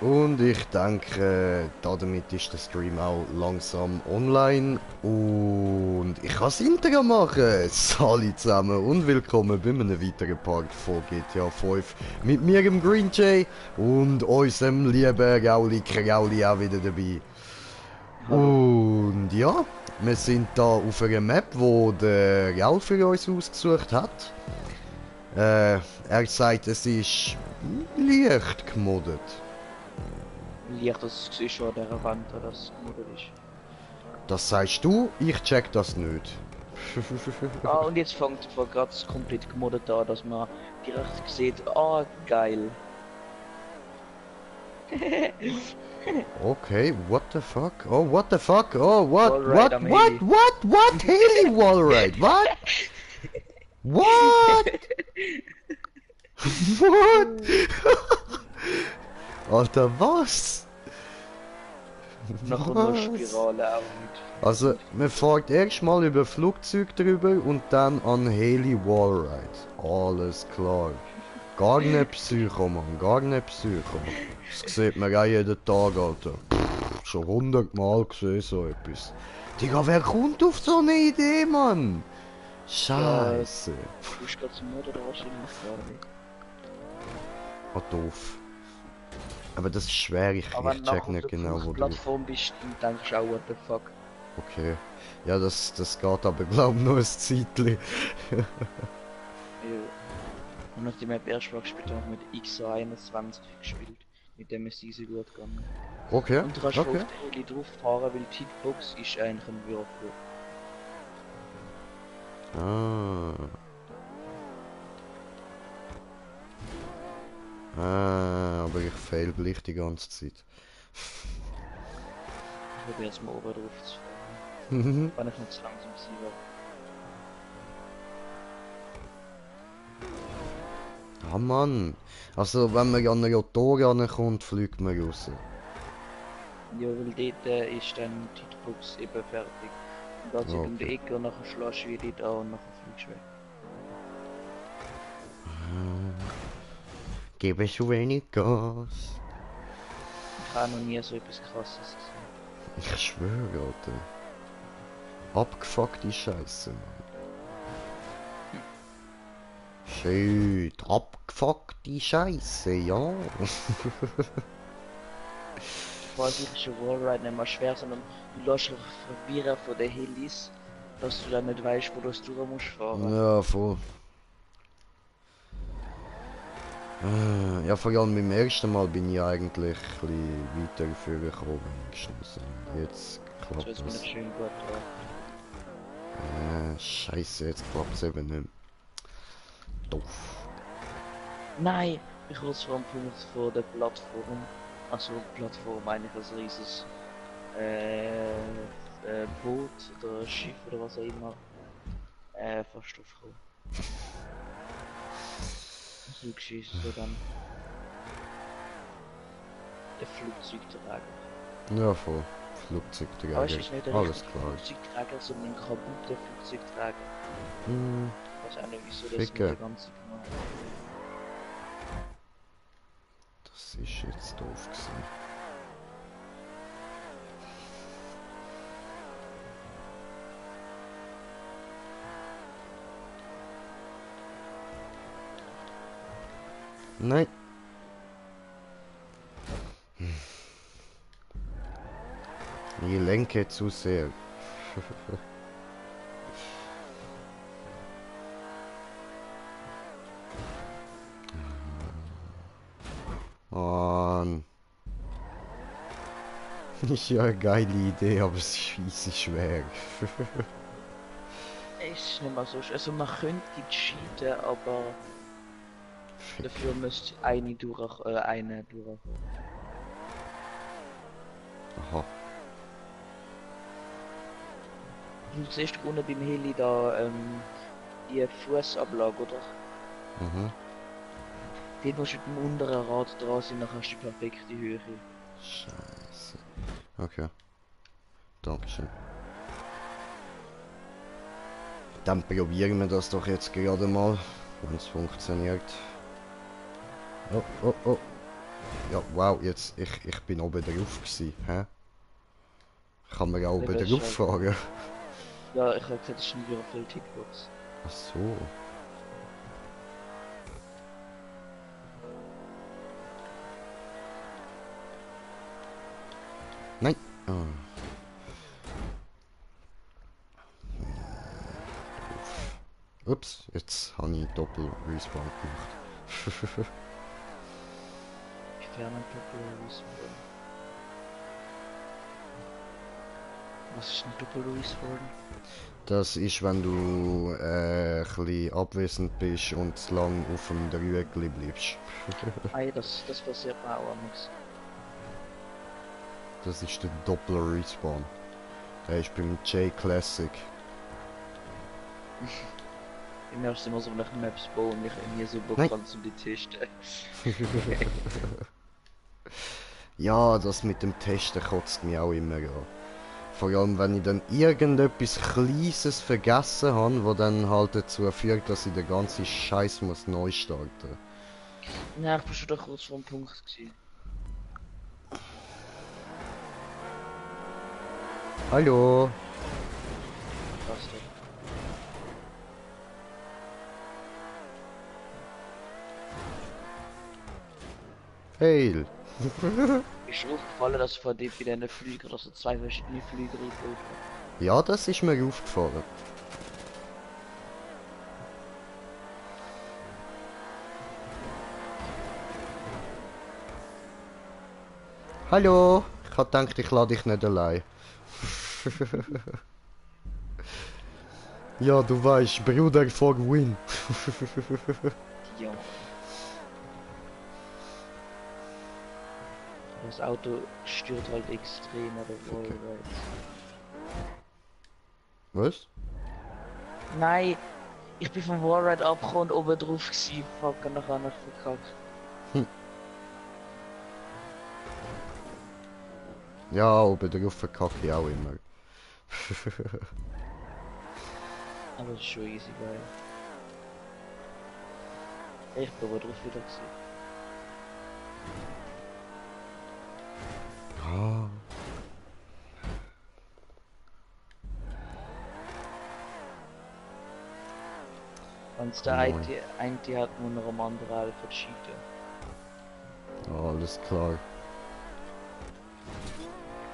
Und ich denke, damit ist der Stream auch langsam online. Und ich kann das Intro machen. Salut zusammen und willkommen bei einem weiteren Part von GTA 5. Mit mir, dem Green Jay, und unserem lieben Gauli Krauli auch wieder dabei. Hallo. Und ja, wir sind da auf einer Map, wo der Gaul für uns ausgesucht hat. Er sagt, es ist leicht gemoddet. Licht, das ist schon an dieser Wand, da das gemoddet ist. Das sagst du, ich check das nicht. Ah, und jetzt fängt aber gerade komplett gemoddet an, dass man direkt sieht, ah, geil. Okay, what the fuck? Oh, what the fuck? Oh, Wallride am Heli. what? Heli Wallride? What? What? What? Alter, was? Nachher noch Spirale auch Also, mit man fragt erstmal über Flugzeug drüber und dann an Heli Wallride. Alles klar. Gar nicht Psycho, Mann. Gar nicht Psycho. Das sieht man auch jeden Tag, Alter. Schon 100 Mal gesehen, so etwas. Digga, wer kommt auf so eine Idee, Mann? Scheiße. Du bist gerade zum Mord oder wahrscheinlich gar nicht. Oh, doof. Aber das ist schwer, ich Aber check nachher auf nicht der genau, wo du... Plattform bist und denkst auch, what the fuck. Okay. Ja, das geht aber, glaub ich, noch ein Zeitchen. Ja. Und nachdem ich erst mal gespielt habe, mit XA21 gespielt. Mit dem ist diese gut gegangen. Okay, Und du kannst okay. auf der Heli drauf fahren, weil die Hitbox ist eigentlich ein Würfel. Ah. Ah, aber ich fail gleich die ganze Zeit. Ich probiere jetzt mal oben drauf zu fahren. Wenn ich nicht zu langsam sein will. Ah, Mann. Also, wenn man an eine Rotor rankommt, fliegt man raus. Ja, weil dort ist dann die Hitbox eben fertig. Und da zieht um die Okay. Ecke und nachher schlägst du wieder da und nachher fliegst du weg. Gebe zu wenig Gas. Ich habe noch nie so etwas krasses gesehen. Ich schwöre, Alter. Abgefuckte Scheiße, Mann. Shit, abgefuckte Scheiße, ja. Vor allem ist ein Wallride nicht mehr schwer, sondern du lässt dich verwirren von den Helis, dass du dann nicht weißt, wo du es durch musst fahren. Ja, voll. Ja, vor allem beim ersten Mal bin ich eigentlich ein bisschen weiter vorgekommen, wenigstens. Und jetzt So, klappt jetzt bin das. ich schön gut drauf. Scheiße, jetzt klappt es eben nicht. Doof. Nein, ich kurz vor dem Punkt vor der Plattform. Also Plattform eigentlich als rieses Boot oder Schiff oder was auch immer. Fast aufgekommen. So geschissen so dann. Der Flugzeugträger. Ja, voll. Aber Flugzeugträger. es ist nicht der Alles richtige klar. Flugzeugträger, sondern ein kaputter Flugzeugträger. Hm, Ich weiß auch nicht, wieso das mit Ficke. der ganzen gemacht hat. Das ist jetzt doof gewesen. Nein. Ich lenke zu sehr. Mann. Ist ja eine geile Idee, aber es ist scheisse schwer. Es ist nicht mal so schön. Also man könnte cheaten, aber dafür müsste eine durchkommen. Aha. Du siehst unten beim Heli da die Fußablage, oder? Mhm. Dort musst du mit dem unteren Rad dran sein, dann hast du die perfekte Höhe. Scheiße. Okay. Dankeschön. Dann probieren wir das doch jetzt gerade mal, wenn es funktioniert. Oh, oh, oh. Ja, wow, jetzt, ich bin oben drauf gewesen, hä? Kann man auch Ja, oben das drauf ist fahren? Ja, ich habe gesagt, das ist schon wieder voll Tickbox. Ach so. Nein! Ah. Ups, jetzt habe ich Doppel-Respawn gemacht. Ich ferne Doppel-Respawn. Was ist ein Doppel-Respawn? Das ist, wenn du ein bisschen abwesend bist und zu lang auf dem Dreieckli bleibst. Ah, das passiert mir auch nichts. Das ist der Doppel-Respawn. Der ist beim J-Classic. Ich merke immer so nach Maps bauen und ich nie so Bock Nein. dran zu die testen. Ja, das mit dem Testen kotzt mich auch immer an. Vor allem, wenn ich dann irgendetwas Kleines vergessen habe, was dann halt dazu führt, dass ich den ganzen Scheiß muss neu starten. Ja, ich bin schon da kurz vor dem Punkt gewesen. Hallo? Was denn? Hail! Ist mir aufgefallen, dass vor dir wieder eine Flüger, dass er zwei verschiedene Flüger eingebaut hat. Ja, das ist mir aufgefallen. Hallo? Ich hab gedacht, ich lade dich nicht allein. Ja, du weißt, Bruder vor Win. Ja. Das Auto stört halt extrem oder wohl. Okay. Was? Nein, ich bin vom Wallride abgekommen und oben drauf gewesen. Fuck, und nachher noch verkackt. Ja, oben drauf verkacke ich auch immer. Aber das ist schon easy, geil. Ich bin oben drauf wieder gewesen. Ah. Wenn's der Moin. eine hat, nur noch am anderen Alpha cheaten. Alles klar.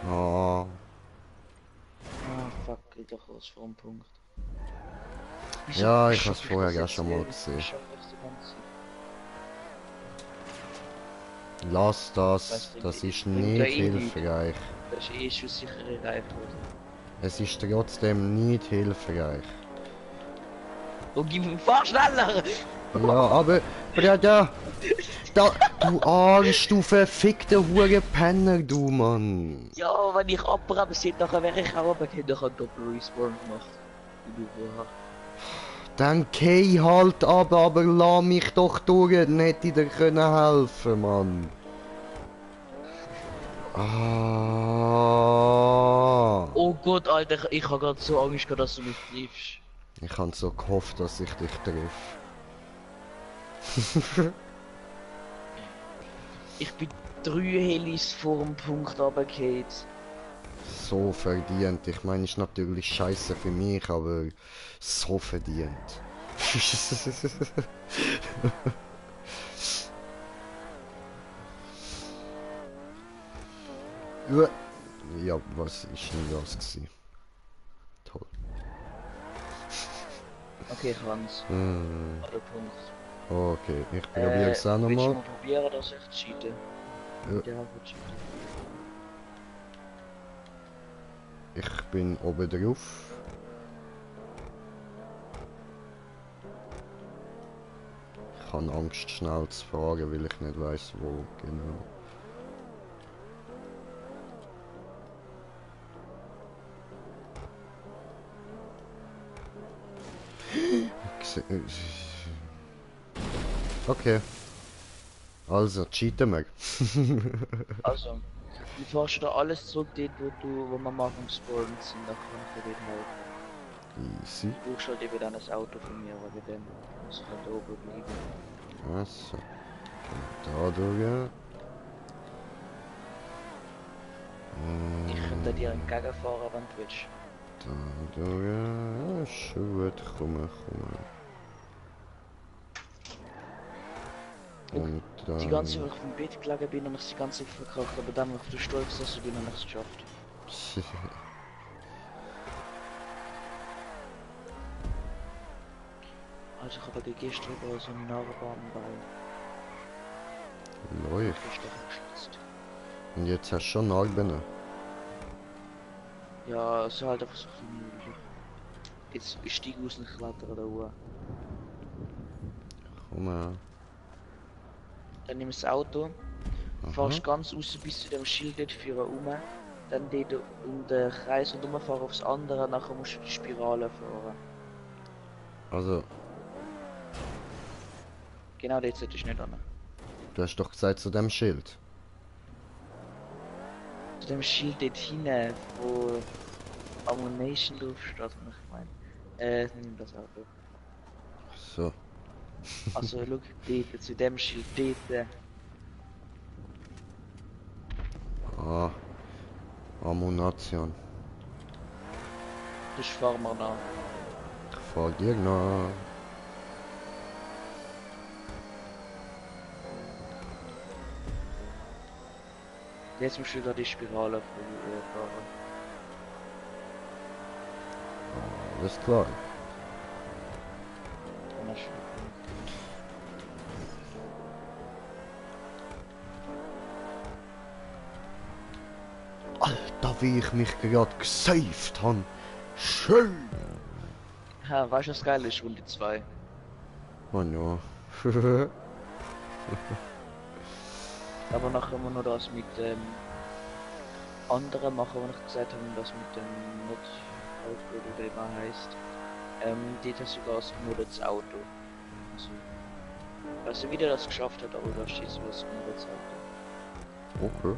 Ah. Ah, fuck, geht doch was vor dem Punkt. Ja, ich hab's vorher auch schon mal gesehen. Lass das, das ist nicht hilfreich. Das ist eh schon sichere Reichweite. Es ist trotzdem nicht hilfreich. Oh, fahr schneller! Ja, aber, Bruder, da, du Arsch, du verfickter Hurenpenner, du Mann. Ja, wenn ich abbremse, sieht nachher wäre ich auch, aber ich hätte doch einen Doppel-Respawn gemacht. Wie du vorher. Dann geh halt ab, aber lass mich doch durch, dann hätte ich dir können helfen, Mann. Ah. Oh Gott, Alter, ich habe gerade so Angst gehabt, dass du mich triffst. Ich habe so gehofft, dass ich dich treffe. Ich bin 3 Helis vor dem Punkt runtergefallen. So verdient. Ich meine, ist natürlich scheiße für mich, aber so verdient. Ja, was ist denn das gewesen? Toll. Okay, ich kann's. Hm. Oder Punkt. Okay, ich probiere es auch Willst du nochmal. mal probieren, dass ich cheate? Ja. Ja, gut cheaten. Ich bin oben drauf. Ich habe Angst, schnell zu fahren, weil ich nicht weiß, wo genau. Okay. Also, cheaten wir. Also, du fährst da alles zurück, dort, wo wir mal vom Spawnen sind, da kann ich dir helfen. Easy. Du brauchst halt eben dann das Auto von mir, weil wir dann muss ich halt oben bleiben. Also. Da durch. könnte dir entgegenfahren, wenn du willst. Da, ja, ist schon gut, komm. Und Die ganze Zeit, dann... wo ich auf dem Bett gelegen bin und ich die ganze Zeit verkackt, aber dann, wo ich auf den Stuhl gesessen bin, habe ich es geschafft. Also ich habe gestern über so einen Narbenball Läuft. gestern geschützt. Und jetzt hast du schon Narben. Ja, so halt einfach so ein jetzt ich steige aus und klettere da hoch. Komm her. Dann nimmst du das Auto, Aha. fahrst ganz raus bis zu dem Schild dort für rum, dann dort um den Kreis und rumfahren aufs andere, nachher musst du die Spirale fahren. Also, Genau dort solltest du nicht an. du hast doch gesagt zu dem Schild. Zu dem Schild dort hinten, wo Ammunition draufsteht, was ich meine. Nimm das Auto. So. Also schau, dort, zu dem Schild dort. Ah. Ammunition. Das fahren wir nach. Ich fahr dir nach. Jetzt musst du da die Spirale fahren. Alles klar. Und das Alter, wie ich mich gerade gesaved habe. Schön. ja, weißt du, was geil ist? Runde 2. Oh ja. Aber nachher immer noch das mit dem anderen machen, wo ich gesagt habe, das mit dem Not oder wie immer heißt. Dort hast du sogar nur das Auto. Also, weißt du, wie der das geschafft hat, aber da steht so das nur das Auto. Okay.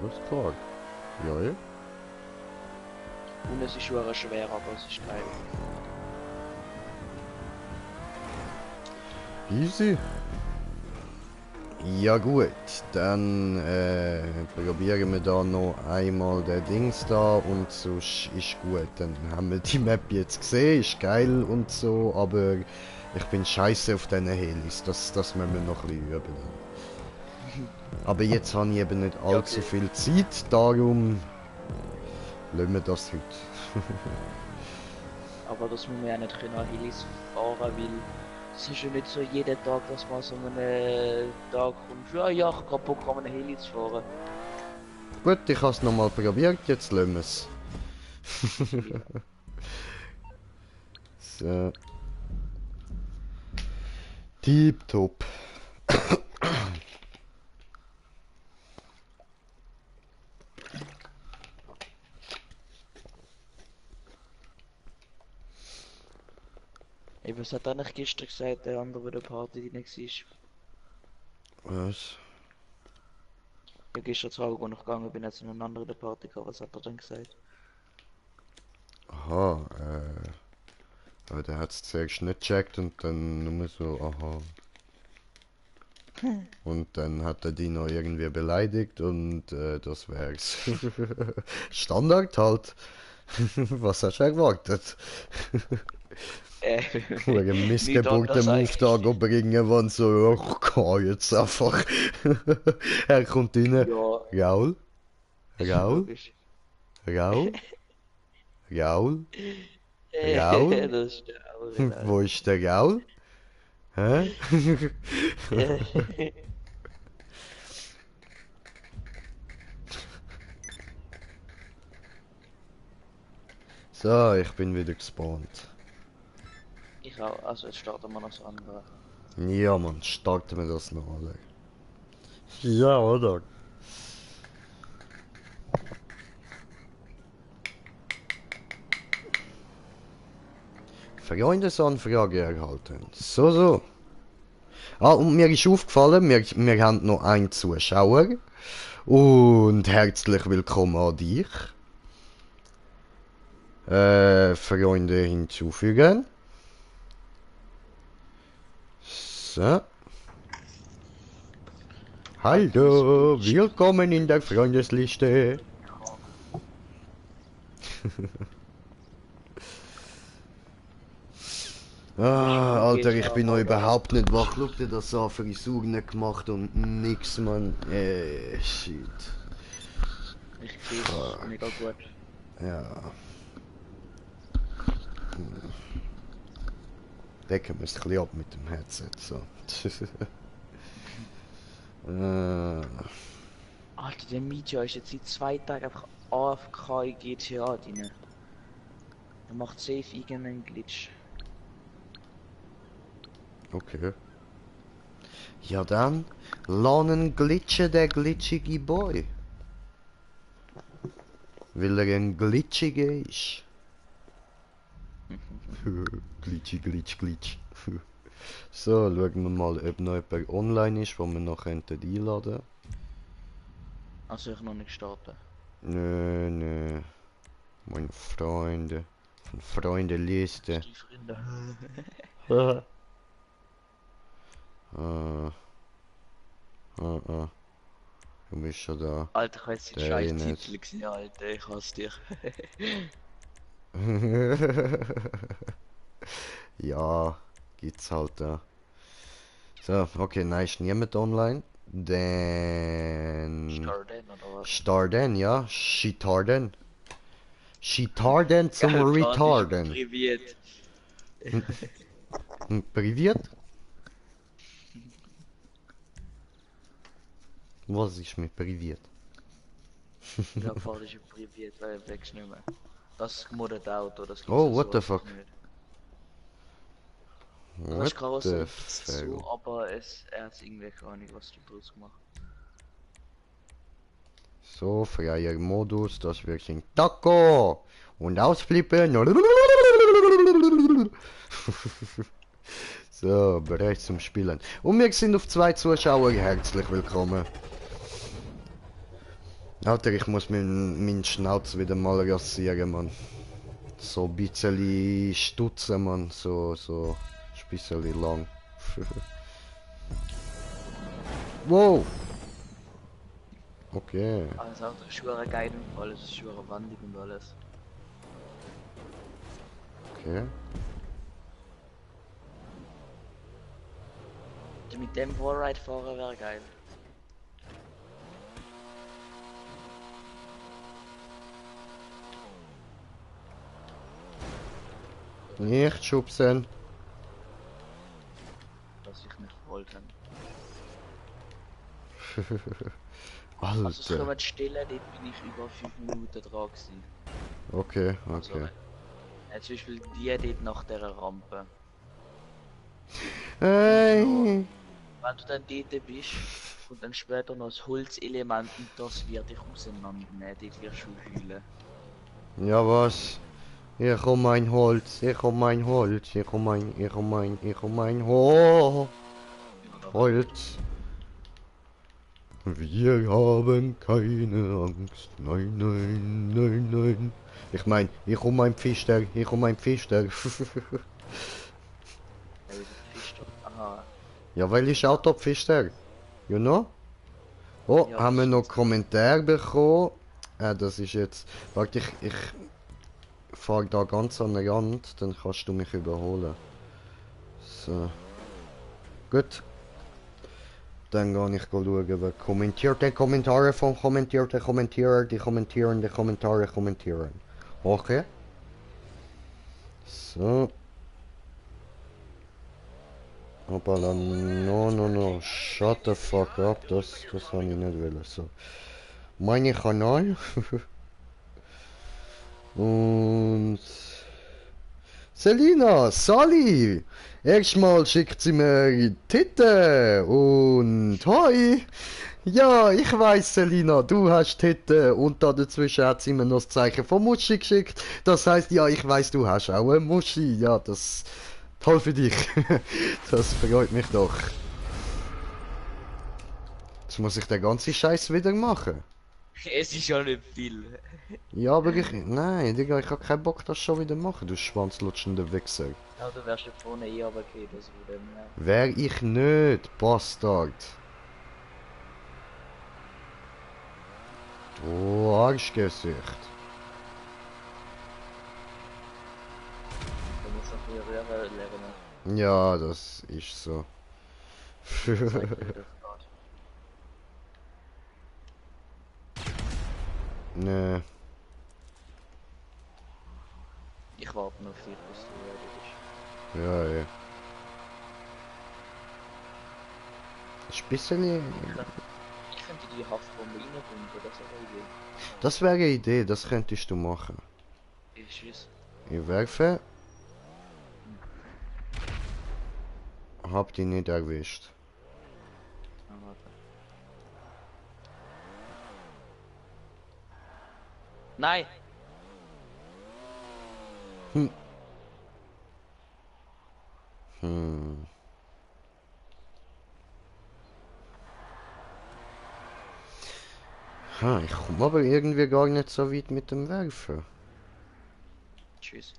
Alles klar. Ja, ja. Und es ist schon schwer, aber es ist geil. Easy. Ja gut, dann probieren wir da noch einmal den Dings da und sonst ist gut. Dann haben wir die Map jetzt gesehen, ist geil und so, aber ich bin scheiße auf diesen Helis, das müssen wir noch ein bisschen üben. Aber jetzt habe ich eben nicht allzu okay. viel Zeit, darum lassen wir das heute. Aber das muss man ja nicht können an Helis fahren, weil es ist ja nicht so jeden Tag, dass man so einen Tag kommt. Ja, ich habe gerade Bock, an einen Heli zu fahren. Gut, ich habe es nochmal probiert, jetzt lassen wir es. So. Tipptopp. Eben, was hat er nicht gestern gesagt, der andere, bei der Party, die nicht war? Was? Ja, gestern zwar, wo ich gegangen bin, hat es eine andere Party gehabt. Was hat er denn gesagt? Aha, aber der hat es zuerst nicht gecheckt und dann nur so, aha. Und dann hat er die noch irgendwie beleidigt und das wär's. Standard halt. Was hast du erwartet? Wegen missgeburten Move da bringen, wann so, oh, kann jetzt einfach. Er kommt rein. Ja. Raul? Raul? Logisch. Raul? Raul? Raul? Das ist der Aure. Wo ist der Raul? Hä? So, ich bin wieder gespawnt. Ich auch, also jetzt starten wir noch das andere. Ja, Mann, starten wir das noch alle. Ja, oder? Freundesanfrage erhalten. So. Ah, und mir ist aufgefallen, wir haben noch einen Zuschauer. Und herzlich willkommen an dich. Freunde hinzufügen. So. Hallo, willkommen in der Freundesliste. Ah, Alter, ich bin noch überhaupt nicht wach. Schau dir das an, Frisur nicht gemacht und nix, man. Shit. Ich sehe es mega gut. Ja. Decken wir es ein bisschen ab mit dem Headset, so. Alter, der Meteor ist jetzt seit 2 Tagen einfach AFK in GTA drin. Er macht safe irgendeinen Glitch. Okay. Ja dann, lernen glitschen der glitschige Boy. Weil er ein glitschiger ist. Glitchy, glitch, glitch. So, schauen wir mal, ob noch jemand online ist, wo wir noch einladen könnten. Also ich noch nicht gestartet. Nö, nö. Meine Freunde. Von Freundeliste. Die Freunde. Du bist schon da. Alter, ich weiß den Der scheiß Ines. Titel gesehen, Alter, ich hasse dich. Ja, gibt's halt da. So, okay, nein, ist niemand online. Dann... Starden oder was? Starden, ja. Shitarden. Shitarden zum Retarden. Privat. Privat? Was ist mit privat? Ja, fahr ist privat, weil wächst nicht mehr. Das gemoddet Auto, das gibt's Oh, ja what so the einfach fuck? nicht. What Das Karosserie the gibt's fuck? so, aber er hat irgendwie keine Ahnung, was du draus gemacht. So, freier Modus, das wir sind Taco! Und ausflippen! So, bereit zum Spielen. Und wir sind auf 2 Zuschauer herzlich willkommen. Alter, ich muss meinen Schnauz wieder mal rasieren, Mann. So ein bisschen stutzen, Mann. So ein bisschen lang. Wow! Okay. Aber das Auto ist schon geil und alles, ist schon wandig und alles. Okay. Mit dem Wallride fahren wäre geil. Nicht schubsen. Was ich nicht wollte. Alter. Also es können stellen, dort bin ich über 5 Minuten dran gewesen. Okay, Also, okay. zum Beispiel die dort nach der Rampe. Hey. Wenn du dann dort bist und dann später noch das Holzelement und das wird dich auseinandernehmen, dort wirst du heulen. Ja was? Hier kommt mein Holz, hier kommt mein Holz, hier kommt mein Holz. Wir haben keine Angst. Nein, nein, nein, nein. Ich mein, hier kommt mein Pfister, hier kommt mein Pfister. Aha. Ja, weil ich Autopfister. You know? Oh, Ja, haben wir das noch Kommentar bekommen? Das ist jetzt... Warte, ich fahre da ganz an den Rand, dann kannst du mich überholen. So. Gut. Dann gehe ich schauen, wer kommentiert. Die Kommentare vom kommentierten Kommentierer, die kommentieren, die Kommentare kommentieren. Okay. So. Hoppala, no, shut the fuck up, das habe ich nicht wollen, so. Meine Kanal. Und... Selina, Sally! Erstmal schickt sie mir Titten und hoi! Ja, ich weiß, Selina, du hast Titten und da dazwischen hat sie mir noch das Zeichen von Muschi geschickt. Das heißt, ja, ich weiß, du hast auch eine Muschi. Ja, das... Toll für dich. Das freut mich doch. Jetzt muss ich den ganzen Scheiß wieder machen. Es ist ja nicht viel. Ja, aber ich... Nein, Digga, ich hab keinen Bock, das schon wieder machen, du schwanzlutschender Wichser. Ja, du wärst ja vorne aber okay, das würde mehr. Wär ich nicht, Bastard. Oh, Arschgesicht. Du musst noch viel rühren lernen. Ja, das ist so. Zeig dir, wie das geht. Nee. Ich warte noch auf dich, bis du ready bist. Ja, ja. Ist ein bisschen... Ich könnte die Haftbombe reinbomben, das ist eine Idee. Das wäre eine Idee, das könntest du machen. Ich schieße. Ich werfe. Hab die nicht erwischt. Ah, warte. Nein! Hm. Ha, ich komme aber irgendwie gar nicht so weit mit dem Werfen. Tschüss.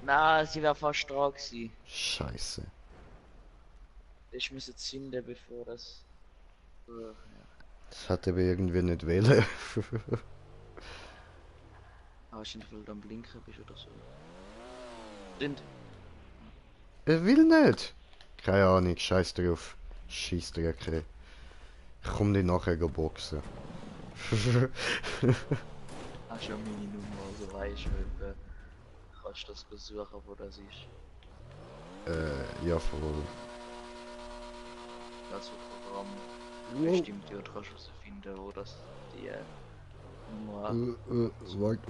Na, sie wäre fast dran gewesen. Scheiße. Ich müsste zünden, bevor das... Ja. Das hat aber irgendwie nicht wählen. Wahrscheinlich, weil du am Blinken bist oder so. Sind. Er will nicht. Keine Ahnung, scheiß drauf. Scheiß drauf. Ich komm dir nachher boxen. Hast ja meine Nummer, also weißt du, kannst du das besuchen, wo das ist. Ja voll. Also Programm bestimmt ja, du kannst herausfinden, wo das die Nummer... Wart.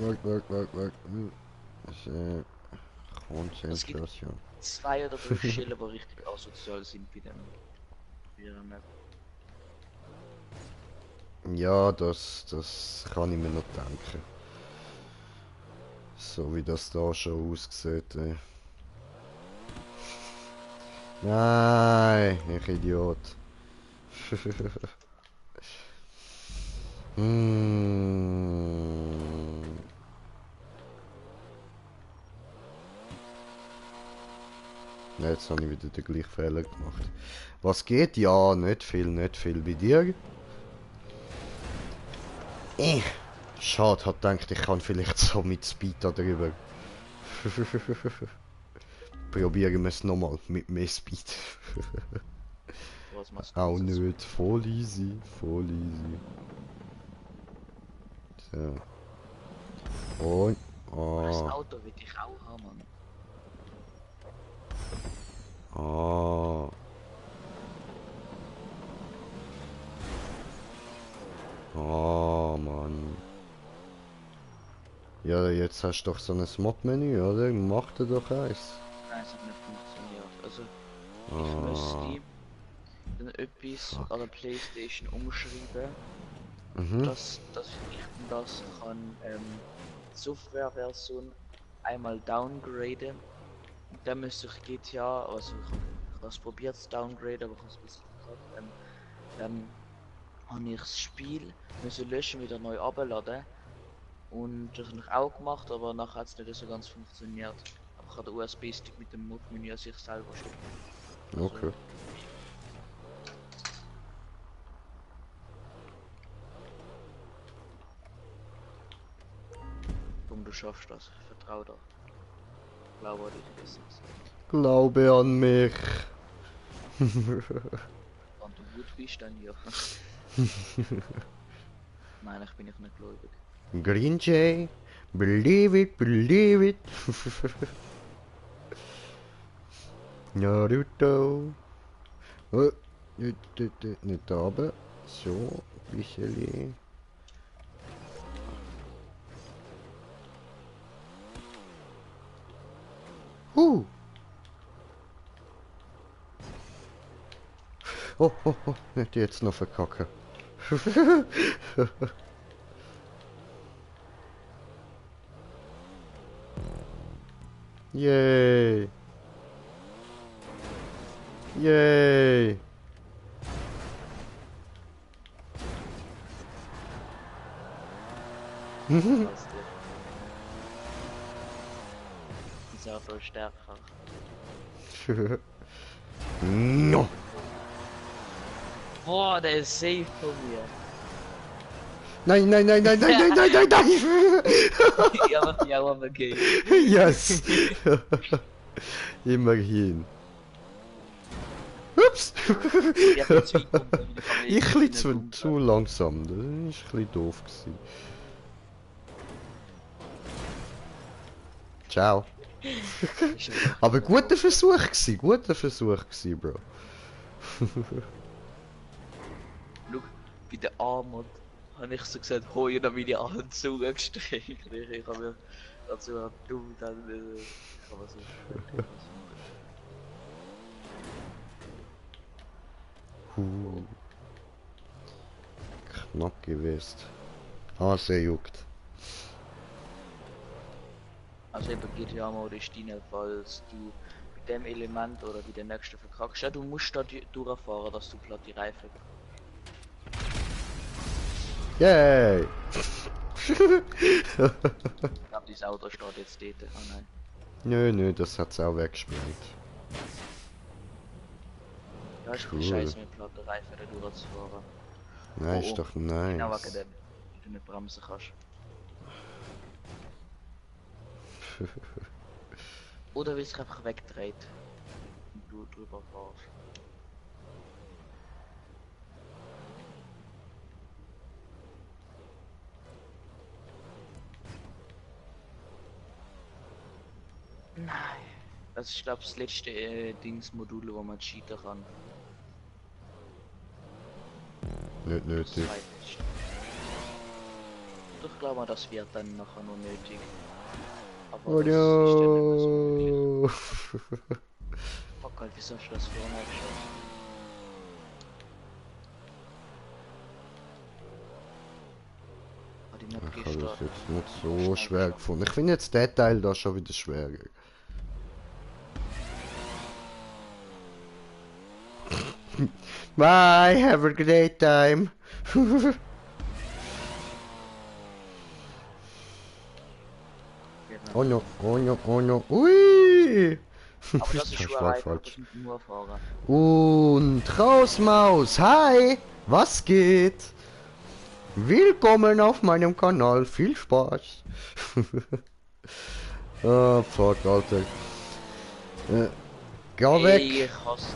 Konzentration. Zwei oder drei Stellen, die richtig asozial sind bei der Map. Ja, das kann ich mir noch denken. So wie das da schon aussieht. Nein, ich Idiot. mm. Ja, jetzt habe ich wieder den gleichen Fehler gemacht. Was geht? Ja, nicht viel bei dir. Schade, hat gedacht, ich kann vielleicht so mit Speed da drüber. Probieren wir es nochmal mit mehr Speed. Was machst du? Auch nicht, voll easy. So. Und. Das Ah. Auto will ich auch haben, Mann. Ah. Oh Mann. Ja, jetzt hast du doch so ein Mod-Menü, oder? Mach dir doch eins. Nein, es hat nicht funktioniert. Also, ich Ah. müsste dann etwas Fuck. an der Playstation umschreiben, Mhm. dass ich das kann Softwareversion einmal downgraden. Und dann müsste ich GTA, also ich habe das probiert zu downgraden, aber ich habe es bis nicht gehabt. Dann habe ich das Spiel müssen löschen, wieder neu abladen. Und das habe ich auch gemacht, aber nachher hat es nicht so ganz funktioniert. Aber ich habe den USB-Stick mit dem Mod-Menü an sich selber stecken. Also, Okay. und du schaffst das. Ich vertraue dir. Ich glaube an dich besser gesagt. Glaube an mich. Wenn du gut bist, dann ja. Nein, ich bin nicht gläubig. Green Jay. Believe it. Naruto. Oh. Nicht da oben. So, ein bisschen. Oh, nicht jetzt noch verkacken. Yay. Yay. Als der. Ist ja voll stärker. No. Boah, der ist safe von mir. Nein, nein, nein, nein, nein, nein, nein, nein, nein! Ja, mach mich auch am Gehen. Yes! Immerhin. Ups! Ich hab jetzt weit gekommen, dann kann man Ich irgendwie bin zu, nicht zu langsam, das war ein bisschen doof gewesen. Ciao. umgehen. Aber guter Versuch gewesen, Bro. Schau, bei der Armut habe ich so gesagt, hoi, und dann meine Hand zugestreckt. Ich habe mir dazu dumm dann. Ich habe so. Knapp gewesen. Ah, sehr juckt. Also eben GTA Mode ist deine, falls du mit dem Element oder bei der nächsten verkackst. Ja, du musst da durchfahren, dass du platte Reifen bekommst. Yay! Ich glaube, dieses Auto steht jetzt dort. Ah nein. Nö, nö, das hat's auch weggesprengt. Ja, ist Cool. scheiße mit platten Reifen da durchzufahren. Nein, Oh, ist doch Genau wegen nice. dem, wenn du nicht bremsen kannst. Oder weil es sich einfach wegdreht und du drüber fahrst. Nein. Das ist glaube ich das letzte Dingsmodul, wo man cheaten kann. Nicht Das nötig. zweitletzte. Und ich glaube, das wird dann nachher noch nötig. Aber Oh das ist dann nicht mehr so no! Fuck, Alter, wieso hast du das vorne geschaut? Die Map Ich habe das gestartet. jetzt nicht so schwer gefunden. Ich finde jetzt den Teil da schon wieder schwerer. Bye, have a great time. Oh no, oh no, oh no. Ui! Aber das ist Das schon war einfach, falsch. das mit nur fahren. Und Rausmaus, hi, was geht? Willkommen auf meinem Kanal, viel Spaß. Ah, fuck, Alter. Geh weg. Ey, ich hasse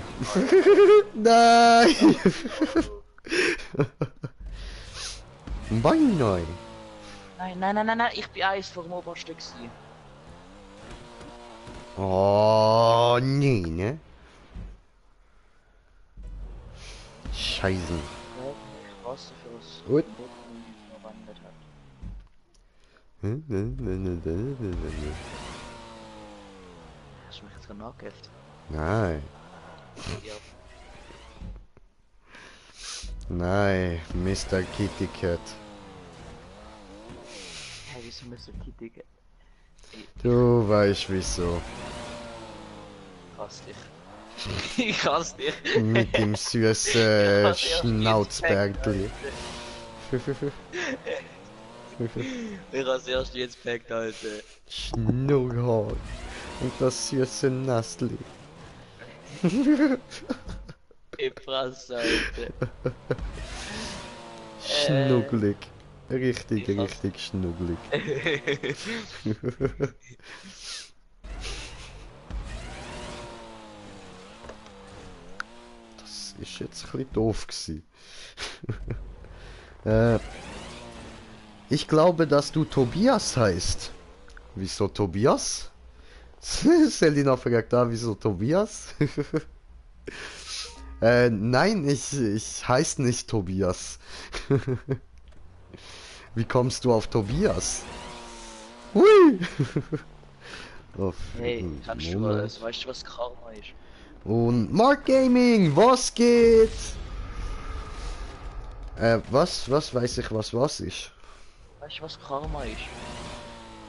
dich. Nein. Beinahe. Nein, nein, nein, nein, nein, ich bin eins vor dem obersten gewesen. Oh, nee, ne? Scheiße. Ich hasse für das Gut. Boden verwandelt hat. Hast du mich jetzt genagelt? Nein, Ja. nein, Mr. Kitty Cat. Hey, wieso müssen Kitty gehen? Du weißt wieso. Ich hasse dich. Ich hasse dich. Mit dem süßen Schnauzbärtli. Ich hasse erst jetzt gepackt, Alter. Schnurrhaar. Und das süße Nastli. Ich Fresse, Alter. Schnuggelig. Richtig, ich hasse- richtig schnuggelig. Das ist jetzt ein bisschen doof gewesen. Ich glaube, dass du Tobias heißt. Wieso Tobias? Selina fragt da, wieso Tobias? Nein, ich heiße nicht Tobias. Wie kommst du auf Tobias? Hui! Auf Hey, kannst du Moment. was? Weißt du, was Karma ist? Und Mark Gaming, was geht? Was weiß ich, was ist? Weißt du, was Karma ist?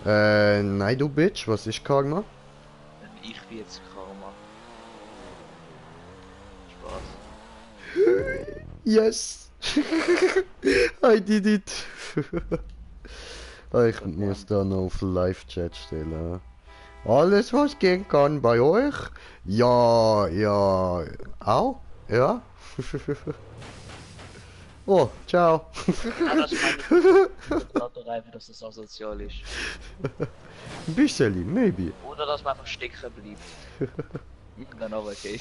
Nein, du Bitch, was ist Karma? Ich bin jetzt Karma. Spaß. Yes! I did it! Ich muss da noch auf Live-Chat stellen. Alles, was gehen kann bei euch? Ja, ja. Auch? Ja? Oh, ciao. Ja, das meine ich. Lauter einfach, dass das asozial ist. Ein bisschen, maybe. Oder dass man einfach stecken bleibt. Dann aber okay.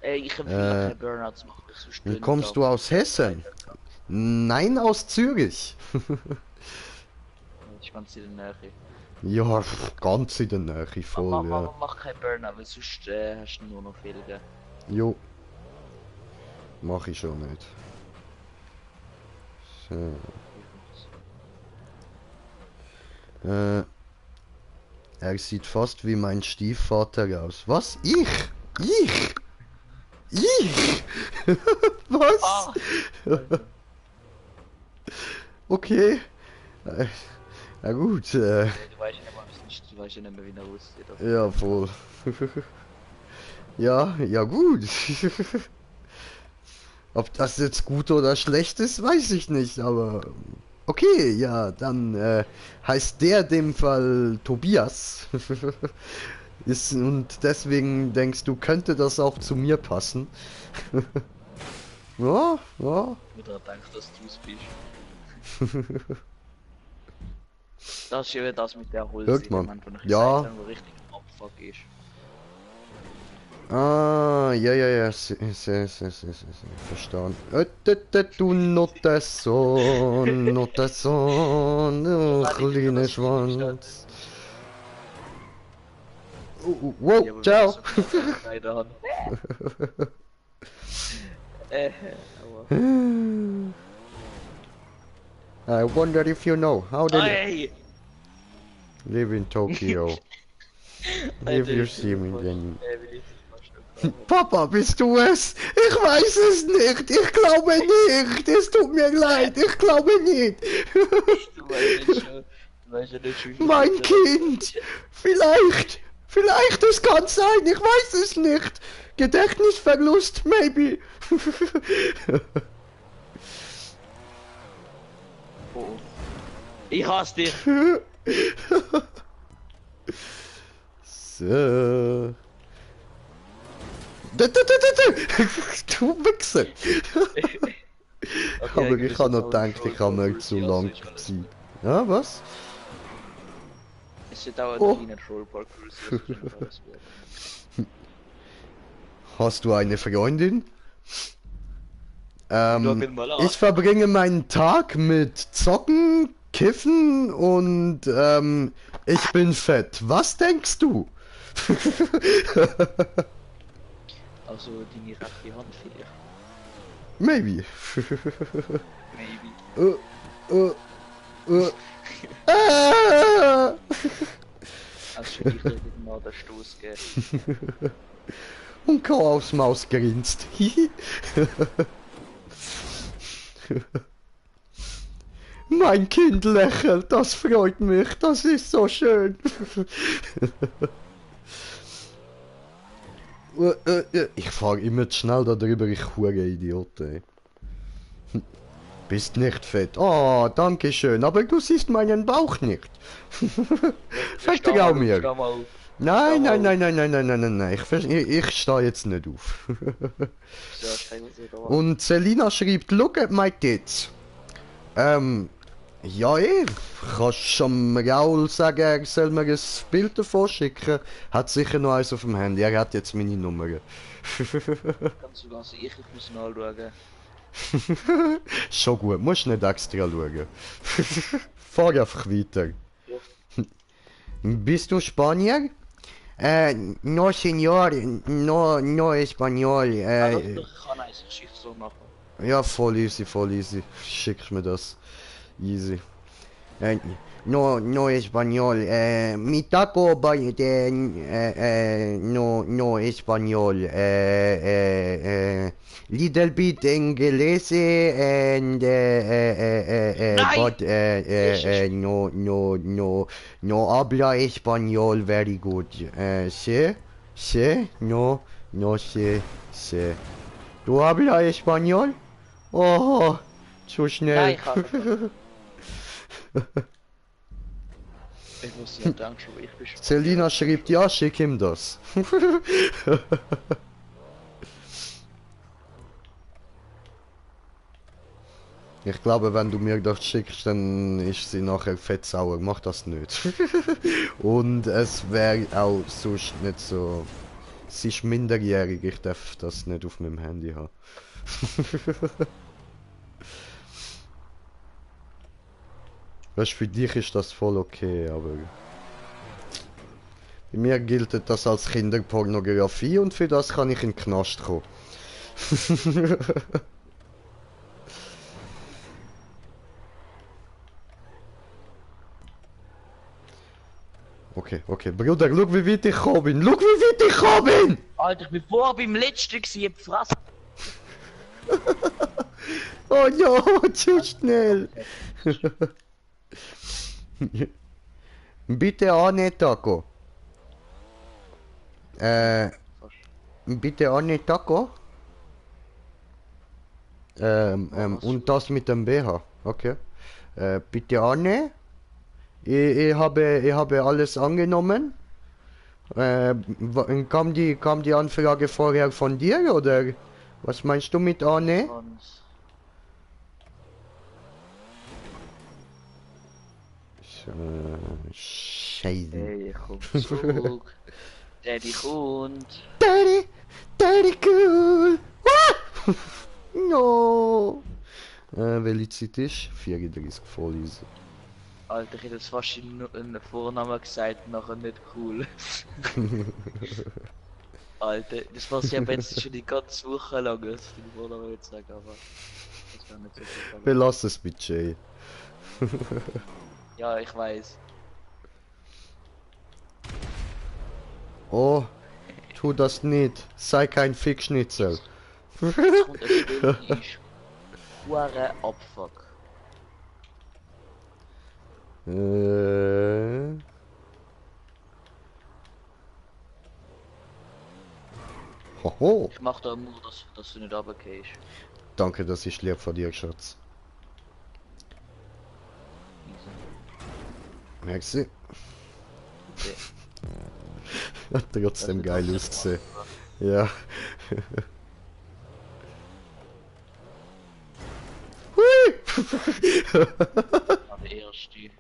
Ich empfehle keine Burnouts machen, sonst Wie kommst du aus Hessen? Nein, aus Zürich. Ich ganz in der Nähe. Ja, ganz in der Nähe, voll, ja. Mach kein Burnout, weil sonst hast du nur noch Fehler. Jo. Mach ich schon nicht. So. Er sieht fast wie mein Stiefvater aus. Was? Ich? Ich? Ich? Was? Ah! Okay. Na gut, Du weißt ja nicht mal, du weißt ja nicht mehr, wie er aussieht. Also. ja, voll. Ja, ja gut. Ob das jetzt gut oder schlecht ist, weiß ich nicht, aber okay, ja, dann heißt der in dem Fall Tobias. Ist, und deswegen denkst du, könnte das auch zu mir passen? Ja, ja. Oder denkst, dass du es bist. Das ist ja das mit der Holz, Hört man. von Ja. wo richtig am Abfuck ist. Ah, ja, ja, ja, verstanden. Du Notesson, du kleine Schwanz. Wow, Ja, aber ciao. Leider haben. I wonder if you know how they Hey! live in Tokyo. If you see me, then... Will ich nicht Papa, bist du es? Ich weiß es nicht. Ich glaube nicht. Es tut mir leid. Ich glaube nicht. Du weißt ja nicht, wie Mein Kind. Vielleicht, es kann sein. Ich weiß es nicht. Gedächtnisverlust, maybe. Oh. Ich hasse dich! So. Du Wichser! Okay, Aber ich habe noch gedacht, ich habe nicht zu lang Zeit. Ja, was? Es wird auch Oh. ein Trollpark-Kurs. Hast du eine Freundin? bin mal an. Ich verbringe meinen Tag mit Zocken, Kiffen und ich bin fett. Was denkst du? Also deine rechte Hand vielleicht. Maybe. Maybe. Ah! Also für dich wird mal der Stoß geben. Und Chaos Maus grinst. Mein Kind lächelt, das freut mich, das ist so schön. Ich fahre immer zu schnell da drüber, ich hure Idiot, ey. Bist nicht fett. Oh, danke schön, aber du siehst meinen Bauch nicht. Vertrau mir. Nein, nein, nein, nein, nein, nein, nein, nein, nein, ich stehe jetzt nicht auf. Und Selina schreibt, look at my tits. Ja kannst schon Raul sagen, er soll mir ein Bild davon schicken. Hat sicher noch eins auf dem Handy, er hat jetzt meine Nummer. Kannst du ganz sicher müssen anschauen. Schon gut, musst nicht extra schauen. Fahr einfach weiter. Ja. Bist du Spanier? No señor, no español. Ich kann eins Geschichte so machen. Ja, voll easy, voll easy. Schick mir das. Easy. No español. Mi taco no español. Little bit English and but no habla español very good. No sé. ¿Du hablas español? Oh, so schnell. Nein, ich kann nicht. Ich muss ja danken, aber ich bin schon. Selina schreibt, ja, schick ihm das. Ich glaube, wenn du mir das schickst, dann ist sie nachher fett sauer. Mach das nicht. Und es wäre auch sonst nicht so... Sie ist minderjährig, ich darf das nicht auf meinem Handy haben. Weißt, für dich ist das voll okay, aber... Bei mir gilt das als Kinderpornografie und für das kann ich in den Knast kommen. Okay, okay, Bruder, schau wie weit ich gekommen bin. Schau wie weit ich gekommen bin! Alter, ich bin vorher beim letzten gewesen, Frass. Oh ja, zu schnell! Bitte auch nicht, Taco. Bitte auch nicht, Taco. Und das mit dem BH, okay. Bitte Anne. Ich habe alles angenommen. Kam die Anfrage vorher von dir oder was meinst du mit Anne? Scheiße. Hey, komm zurück. Daddy kommt. Daddy cool. No. Welche Zeit ist? 34 voll easy. Alter, ich hätte jetzt fast einen Vornamen gesagt, nachher nicht cool. Alter, das war ja jetzt schon die ganze Woche lang, dass ich den Vornamen jetzt sagen, aber das war nicht so gut. Wir lassen es mit Jay. Ja, ich weiß. Oh, tu das nicht. Sei kein Fickschnitzel. Jetzt kommt ein Spiel, die ist hure Abfuck. Hoho. Ich mach da nur, dass du nicht runtergehst. Danke, das ist lieb von dir, Schatz. Merci. Okay. Hat trotzdem geil ausgesehen. Ja. Der erste.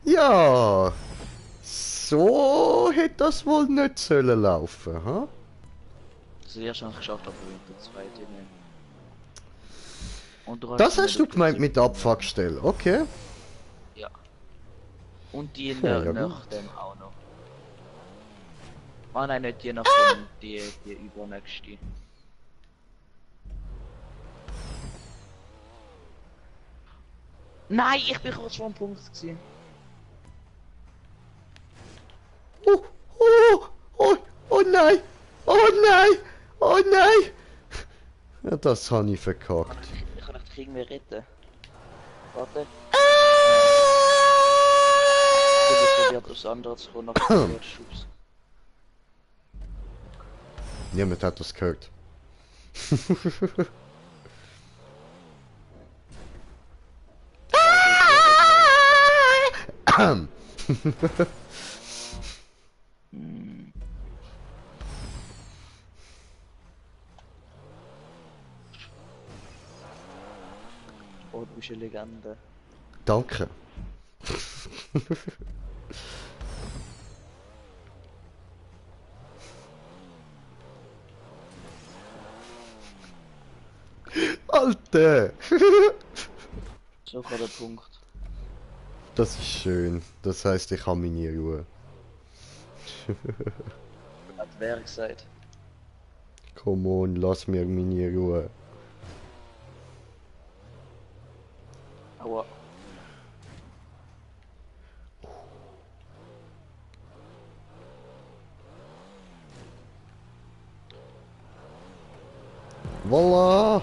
Ja. So hätte das wohl nicht sollen laufen, ha? Also der erste habe ich geschafft, aber der zweite nicht. Und du Das hast du gemeint mit Abfuckstelle, okay. Ja. Und die Ja, ja, nach dem auch noch. Ah nein, nicht die nach dem, die übernächste. Nein, ich bin kurz vor dem Punkt gewesen. Oh, oh, oh, oh nein! Oh nein! Oh nein! Ja, das habe ich verkackt. Ich kann dich irgendwie retten. Warte. Ich probiert aus anderen zu kommen, nach dem Schubs. Niemand hat das gehört. Oh, du bist eine Legende. Danke. Alter! So war der Punkt. Das ist schön. Das heißt, ich habe meine Ruhe. Hat wer gesagt? Come on, lass mir meine Ruhe. Aua. Voila!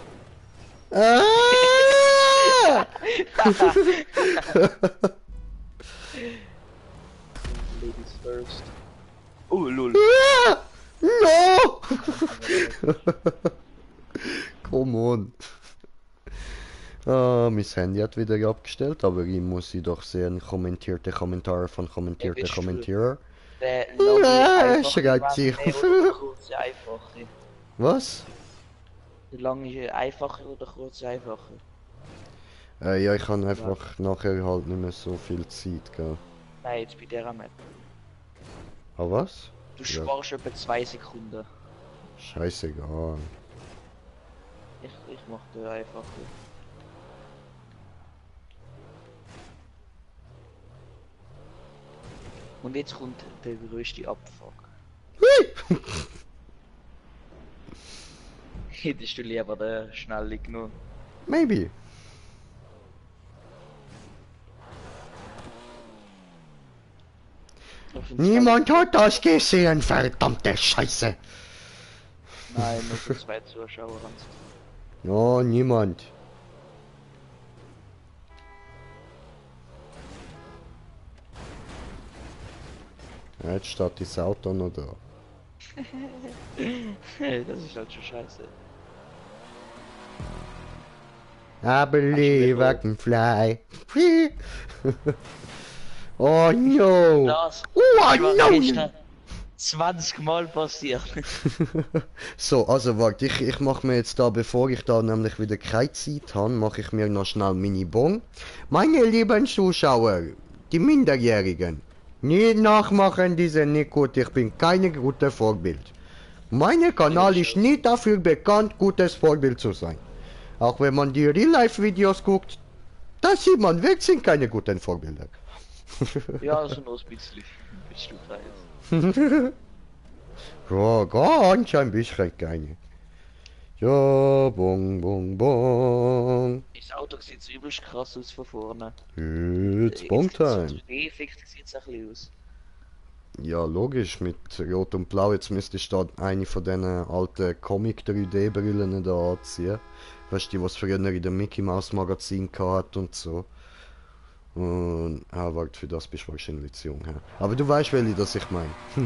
Ladies first. Oh lol. No! Come on. Ah, mein Handy hat wieder abgestellt, aber ich muss sie doch sehen. Kommentierte Kommentare von Wer kommentierter bist du? Kommentierer. Der lange, einfache Schreibt sie. Runway oder der kurze, einfache? Was? Der lange, einfache oder kurze, einfache? Ja, ich habe Ja. einfach nachher halt nicht mehr so viel Zeit, gell. Nein, jetzt bei dieser Map. Ah, was? Du Ja, sparst etwa 2 Sekunden. scheißegal. Ich mach den einfache. Und jetzt kommt der größte Abfuck. Hättest du lieber den schnell genommen? Maybe. Niemand hat das gesehen, verdammte Scheiße. Nein, nur für 2 Zuschauer. Ja, niemand. Ja, jetzt steht das Auto noch da. Das ist halt schon scheiße. I believe I can fly. Oh no! Das Oh ist no! gestern 20 Mal passiert. So, also warte, ich mache mir jetzt da, bevor ich da nämlich wieder keine Zeit habe, mache ich mir noch schnell Mini-Bon. Meine lieben Zuschauer, die Minderjährigen, nicht nachmachen, die sind nicht gut, ich bin keine gute Vorbild. Mein Kanal ist nicht dafür bekannt, gutes Vorbild zu sein. Auch wenn man die Real-Life-Videos guckt, da sieht man, wir sind keine guten Vorbilder. Ja, also nur ein bisschen. Bist du weiß. Ja, ganz ein bisschen keine. Ja, bong, bong, bong. Das Auto sieht so übelst krass aus von vorne. It's Bong-Time. So 3D-Effekt sieht es ein bisschen aus. Ja, logisch, mit Rot und Blau. Jetzt müsste ich da eine von diesen alten Comic-3D-Brillen da anziehen. Weißt du, die was früher in dem Mickey Mouse Magazin hat und so. Und, warte, für das bist du wahrscheinlich zu jung. Ja. Aber du weißt, welche das ich meine. Ja.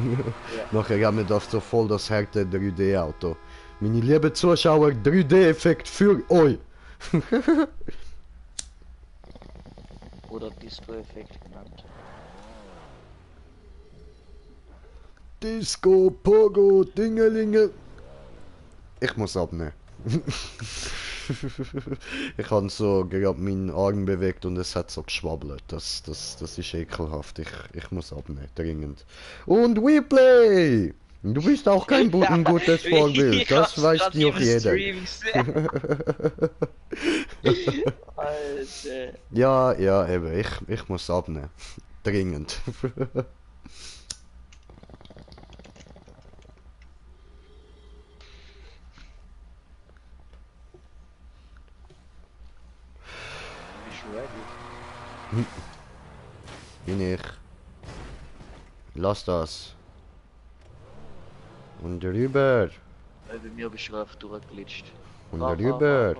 Nachher haben wir das so voll das harte 3D-Auto. Meine lieben Zuschauer, 3D-Effekt für euch. Oder Disco-Effekt genannt. Disco, Pogo, Dingelinge. Ich muss abnehmen. Ich habe so gerade meinen Arm bewegt und es hat so geschwabbelt. Das ist ekelhaft. Ich muss abnehmen, dringend. Und WePlay! Du bist auch kein ein gutes Vorbild. Das weiß doch jeder. Alter. Ja, eben. Ich muss abnehmen. Dringend. Bist du ready? Bin ich. Lass das. Und rüber. Bei mir bist du einfach durchgeglitscht. Und Fahr, rüber.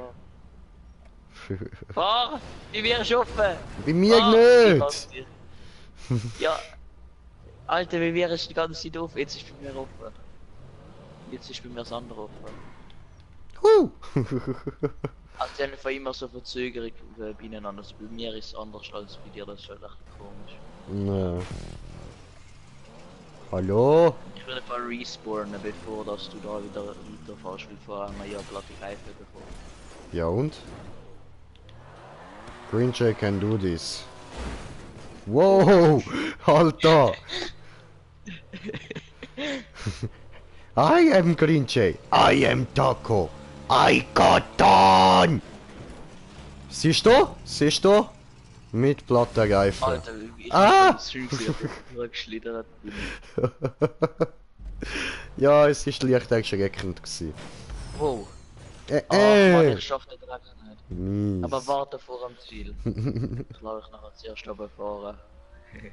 Fahr! Bei mir ist offen! Bei mir Fahr! nicht! Ja. Alter, bei mir ist die ganze Zeit offen. Jetzt ist bei mir offen. Jetzt ist bei mir das andere offen. Also die haben von immer so Verzögerung beieinander. Also bei mir ist es anders als bei dir, das ist halt echt komisch. Na. Hallo? Ich will einfach respawnen, bevor dass du da wieder weiterfährst, weil vorher haben wir ja glatte Reifen bekommen. Ja und? Green Jay can do this. Wow! Alter! I am Green Jay. I am Taco. I got done! Siehst du? Siehst du? Mit platter Reifen. Alter, ich zurückgeschlittert bin. Ja, es ist leicht erschreckend gewesen. Wow. Mann, ich schaff den Dreck nicht. Mies. Aber warte vor dem Ziel. Ich glaube, ich nachher zuerst fahren.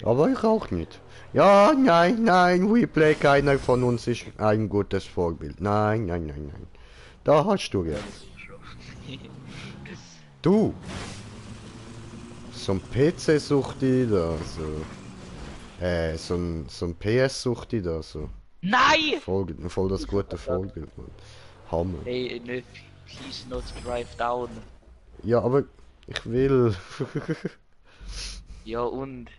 Aber ich auch nicht. Ja, nein, WePlay, keiner von uns ist ein gutes Vorbild. Nein. Da hast du recht. Du! So ein PC-Suchti da, so ein PS-Suchti da, so. Nein! Voll das gute Vorbild, Mann. Hammer. Hey, no, please not drive down. Ja, aber ich will. Ja und?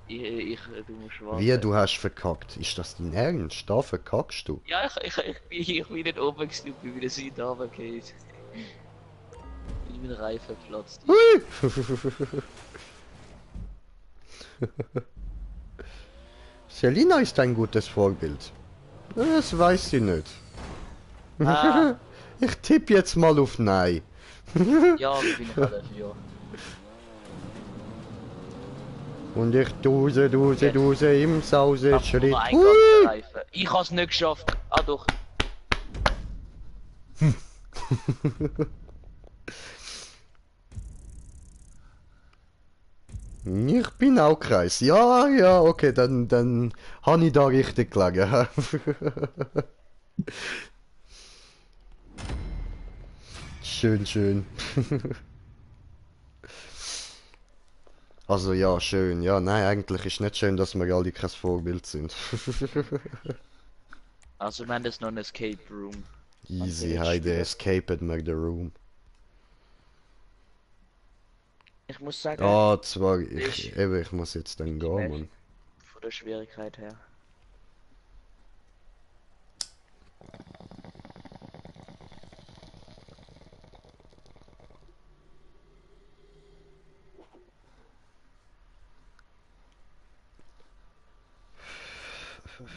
Du musst Wie, warten. du hast verkackt? Ist das dein Ernst? Da verkackst du? Ja, ich bin nicht oben gewesen, ich bin wieder Süd runtergefallen. Weil mein Reifen geplatzt ist. Hui! Selina ist ein gutes Vorbild. Das weiß sie nicht. Ah, Ich tippe jetzt mal auf Nein. ja, bin ich auch dafür. Und ich duse im Braucht nur noch Sauseschritt. ein ganzer Hui! Reifen. Ich hab's nicht geschafft. Ah doch. Ich bin auch Kreis. Ja, ja, okay, dann habe ich da richtig gelegen. Schön, schön. Also ja, schön. Ja, nein, eigentlich ist nicht schön, dass wir alle kein Vorbild sind. Also, man, das ist noch ein Escape Room. Und Easy, jetzt heide spielen. escaped me the room. Ich muss sagen, Ah, zwar, das ist ich muss jetzt dann die gehen, Map Mann. von der Schwierigkeit her.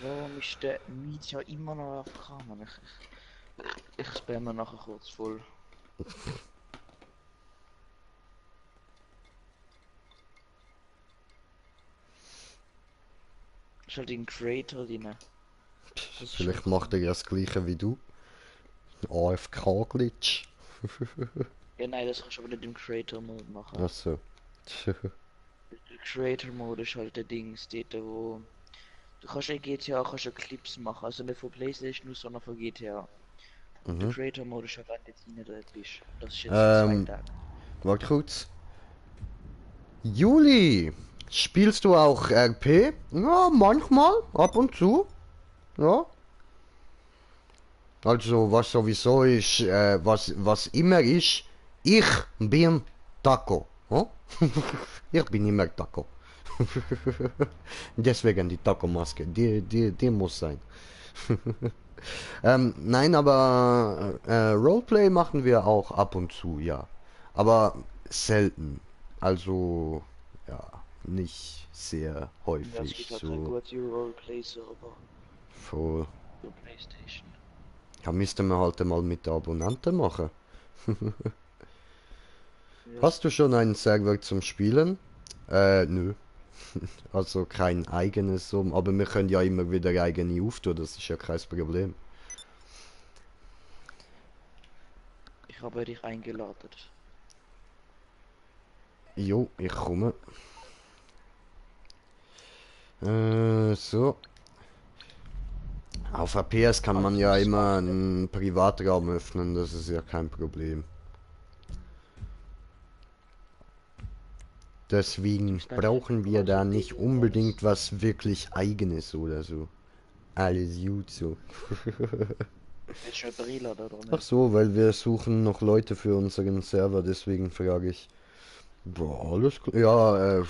Warum ist der Miet ja immer noch AFK, Mann? Ich spamme nachher kurz voll. Ist halt den Creator drin. Das ist Vielleicht halt macht er ja das gleiche wie du. AFK-Glitch. ja, nein, das kannst du aber nicht im Creator Mode machen. Achso. Der Creator Mode ist halt der Dings, dort wo. Du kannst in GTA kannst du Clips machen, also nicht von PlayStation, sondern von GTA. Und der Mhm. Creator Mode ist halt, wenn du jetzt rein dort bist. Das ist jetzt für 2 Tage. Warte kurz. Juli, spielst du auch RP? Ja, manchmal, ab und zu. Ja. Also, was sowieso ist, was immer ist, ich bin Taco. Hm? Ich bin immer Taco. Deswegen die Taco-Maske, die muss sein. Nein, aber Roleplay machen wir auch ab und zu, ja. Aber selten. Also, ja, nicht sehr Ja, es häufig gibt halt kein so gutes Roleplay-Server voll. für PlayStation. Da müsste man halt mal mit den Abonnenten machen. Ja, Hast du schon einen Server zum Spielen? Nö. Also kein eigenes, so, aber wir können ja immer wieder eigene auftun, das ist ja kein Problem. ich habe dich eingeladen. Jo, ich komme. So. Auf der PS kann man Also, ja das immer macht nicht. einen Privatraum öffnen, das ist ja kein Problem. Deswegen Ich denke, brauchen wir also da nicht Ding und alles. unbedingt was wirklich eigenes oder so. Alles gut so. Willst du jemanden einladen oder Ach nicht? so, weil wir suchen noch Leute für unseren Server, deswegen frage ich. Boah, alles klar. Ja,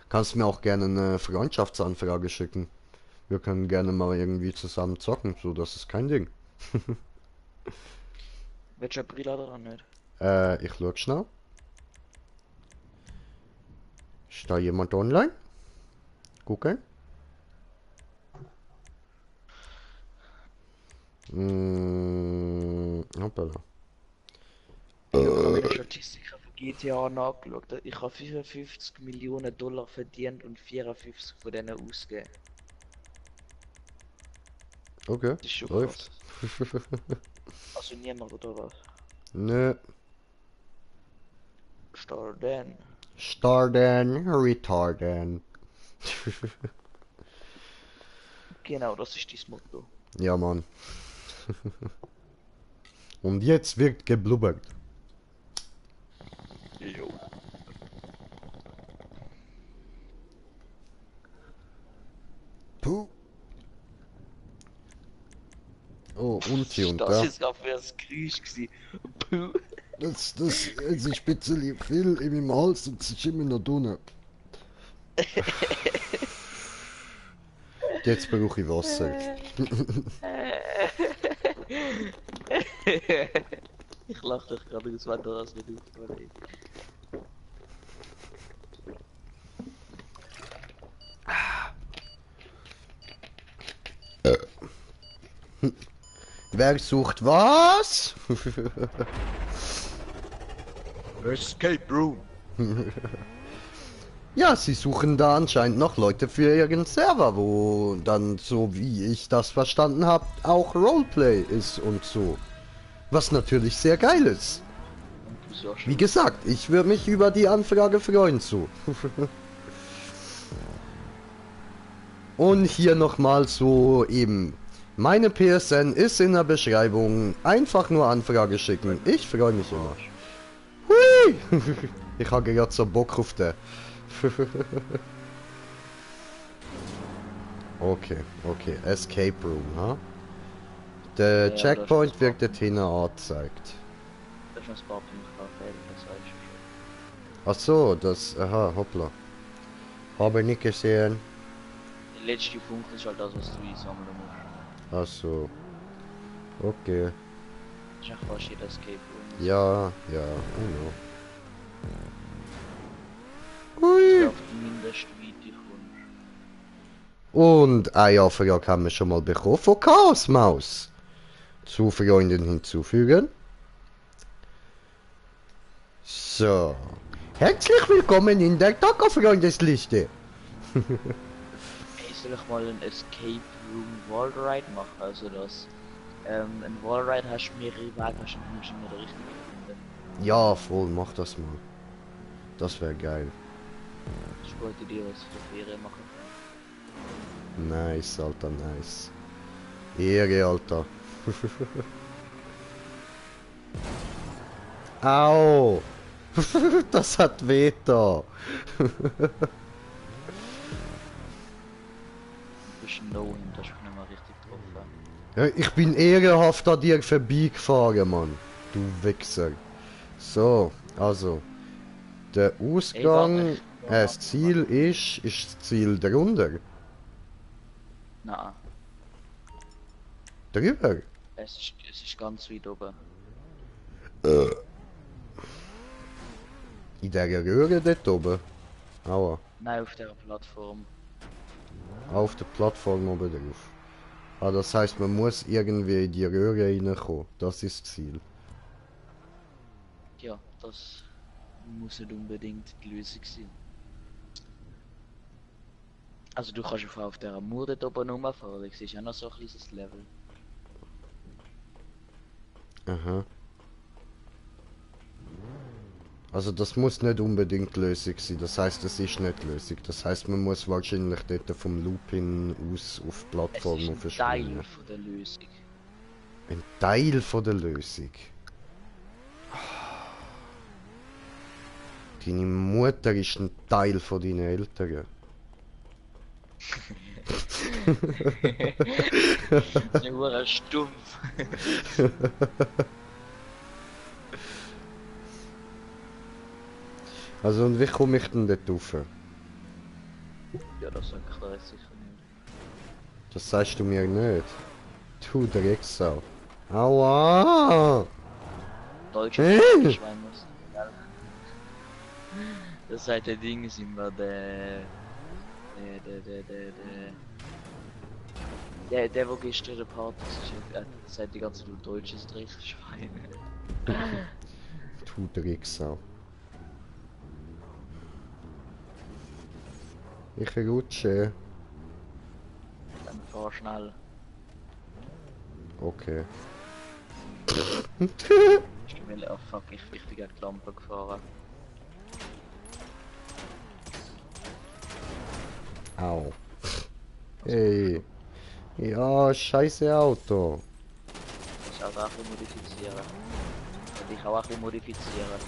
kannst mir auch gerne eine Freundschaftsanfrage schicken. Wir können gerne mal irgendwie zusammen zocken, so das ist kein Ding. Willst du jemanden einladen oder nicht? Ich schau schnell. Ist da jemand online? Gucken. Hoppala. Ich habe gerade wieder Statistiken von GTA nachgeschaut. Ich habe 55 Millionen Dollar verdient und 54 von denen ausgegeben. Okay, Das ist schon läuft. krass. Also niemand oder was? Nö. Starden. Starden, retarden. Genau, das ist dein Motto. Ja, Mann. Und jetzt wird geblubbert. Jo. Puh. Oh, Was Unti ist und das da. jetzt gerade für ein Geräusch gewesen? Puh. Das ist ein bisschen viel in meinem Hals und es ist immer noch drin. Jetzt brauche ich Wasser. Ich lache dich gerade aus, wenn du das nicht aufhörst. Wer sucht was? Escape Room. Ja, sie suchen da anscheinend noch Leute für ihren Server, wo dann, so wie ich das verstanden habe, auch Roleplay ist und so. Was natürlich sehr geil ist. Wie gesagt, ich würde mich über die Anfrage freuen so. Und hier nochmal so eben. Meine PSN ist in der Beschreibung. Einfach nur Anfrage schicken. Ich freue mich immer. Hui! Ich habe gerade so Bock auf den. Okay, okay. Escape Room, ha? Der Ja, Checkpoint das ist wird dort hinten angezeigt. Das ist ein Sparping-Café, das weiß ich schon. Ach so, das... Aha, hoppla. Habe nicht gesehen. Der letzte Punkt ist halt das, was du einsammeln musst. Ach so. Okay. Das ist echt fast jeder Escape Room. Ja, ja, I know. Das Hui! auf die Mindestweite kommst. Und Eierfrage haben wir schon mal bekommen von Chaosmaus. Zu Freunden hinzufügen. So. Herzlich willkommen in der Taco-Freundesliste. Hey, soll ich mal ein Escape Room Wallride machen? Also das, ein Wallride hast du mehrere Wege, hast du musst immer den richtigen finden. Ja, voll, mach das mal. Das wäre geil. Das ist eine gute Idee, was ich für Ferien machen kann. Nice, Alter, nice. Ehre, Alter. Au! Das hat weh da. Ein bisschen low hin, das ist nicht mal richtig getroffen. Ja, ich bin ehrenhaft an dir vorbeigefahren, Mann. Du Wichser. So, also. Der Ausgang, das Ziel ist das Ziel drunter. Nein, Drüber. es ist ganz weit oben. In der Röhre dort oben. Aua. Nein, auf der Plattform. Auf der Plattform oben drauf. Ah, das heißt, man muss irgendwie in die Röhre reinkommen. Das ist das Ziel. Ja, das muss nicht unbedingt die Lösung sein. Also du kannst auf der Mauer dort oben rumfahren, ich sehe ja noch so ein kleines Level. Aha. Also das muss nicht unbedingt die Lösung sein. Das heißt, es ist nicht die Lösung. Das heißt, man muss wahrscheinlich dort vom Looping aus auf die Es Plattform ist ein aufspringen. Teil von der Lösung. Ein Teil von der Lösung. Deine Mutter ist ein Teil von deinen Eltern. Das ist nur stumpf. Also und wie komme ich denn dort rauf? Ja, das sag ich dir jetzt sicher nicht. Das sagst du mir nicht. Du Drecksau. Aua! Deutsch Hey! ist Schwein muss. Das ist halt der Ding, ist immer der wo gestern der Part ist, seit die ganze Zeit deutsches Drecksschwein. Du Drecksau. Ich rutsche. Dann fahr schnell. Okay. Ich will oh fuck, ich richtig an die Lampe gefahren. Au. Hey. Ja, scheiße Auto. Ich auch ein bisschen modifizieren. Und ich auch ein bisschen modifizieren.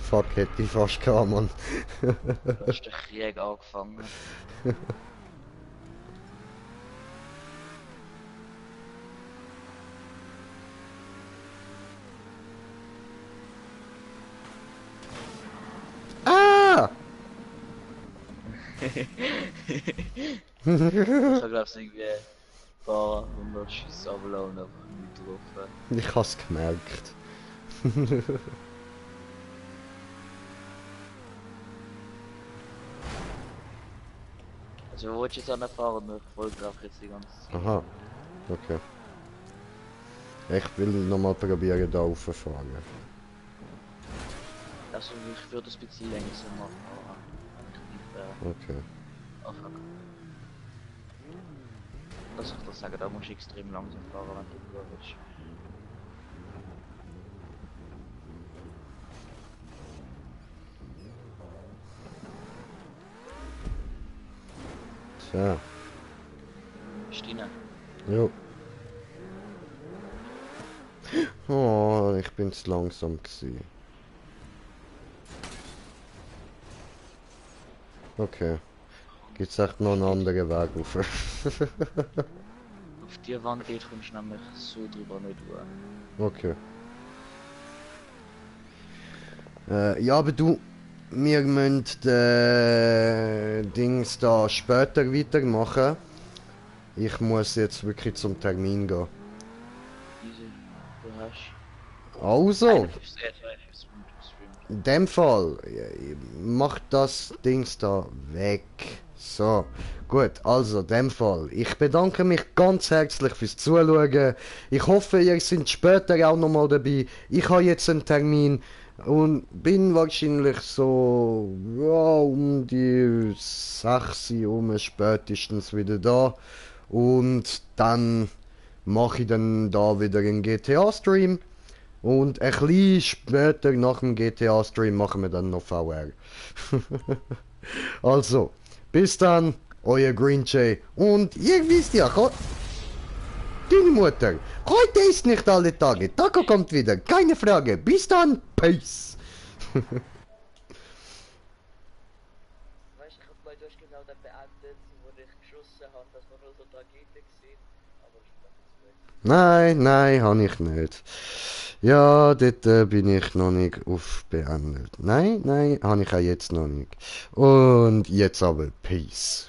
Fuck, hätte ich fast gehabt, Mann. Du hast den Krieg angefangen. Ich habe glaube ich irgendwie ein paar 100 Schüsse abgelassen und einfach nicht getroffen. Ich hab's gemerkt. Also wo willst du jetzt anfahren und ich folge einfach jetzt die ganze Zeit. Aha, okay. Ich will nochmal probieren da rauffahren. Also ich würde es ein bisschen länger so machen, aber wenn ich nicht Okay. anfange. Lass ich das sagen, da musst du extrem langsam fahren, wenn du gut willst. Tja, Bist du rein? jo. Oh, ich bin zu langsam gewesen. Okay. Gibt's echt noch einen anderen Weg rauf? Auf die Wand geht kommst du nämlich so drüber nicht durch. Okay. Ja, aber du, wir müssen den Dings da später weitermachen. Ich muss jetzt wirklich zum Termin gehen. Easy. Du hast Also, 51 Minuten Stream. in dem Fall, mach das Dings da weg. So, gut, also, in dem Fall. Ich bedanke mich ganz herzlich fürs Zuschauen. Ich hoffe, ihr seid später auch nochmal dabei. Ich habe jetzt einen Termin und bin wahrscheinlich so ja, um die 6 Uhr spätestens wieder da. Und dann mache ich dann da wieder einen GTA-Stream. Und ein bisschen später nach dem GTA-Stream machen wir dann noch VR. Also, bis dann, euer Green Jay. Und ihr wisst ja, deine Mutter, heute ist nicht alle Tage. Taco kommt wieder, keine Frage. Bis dann, Peace. Weißt du, ich hab mal genau dann beendet, wo ich geschossen habe, dass wir nur so Tragödie gesehen, aber ich mach jetzt weg. Nein, habe ich nicht. Ja, dort bin ich noch nicht auf beendet. Nein, habe ich auch jetzt noch nicht. Und jetzt aber Peace.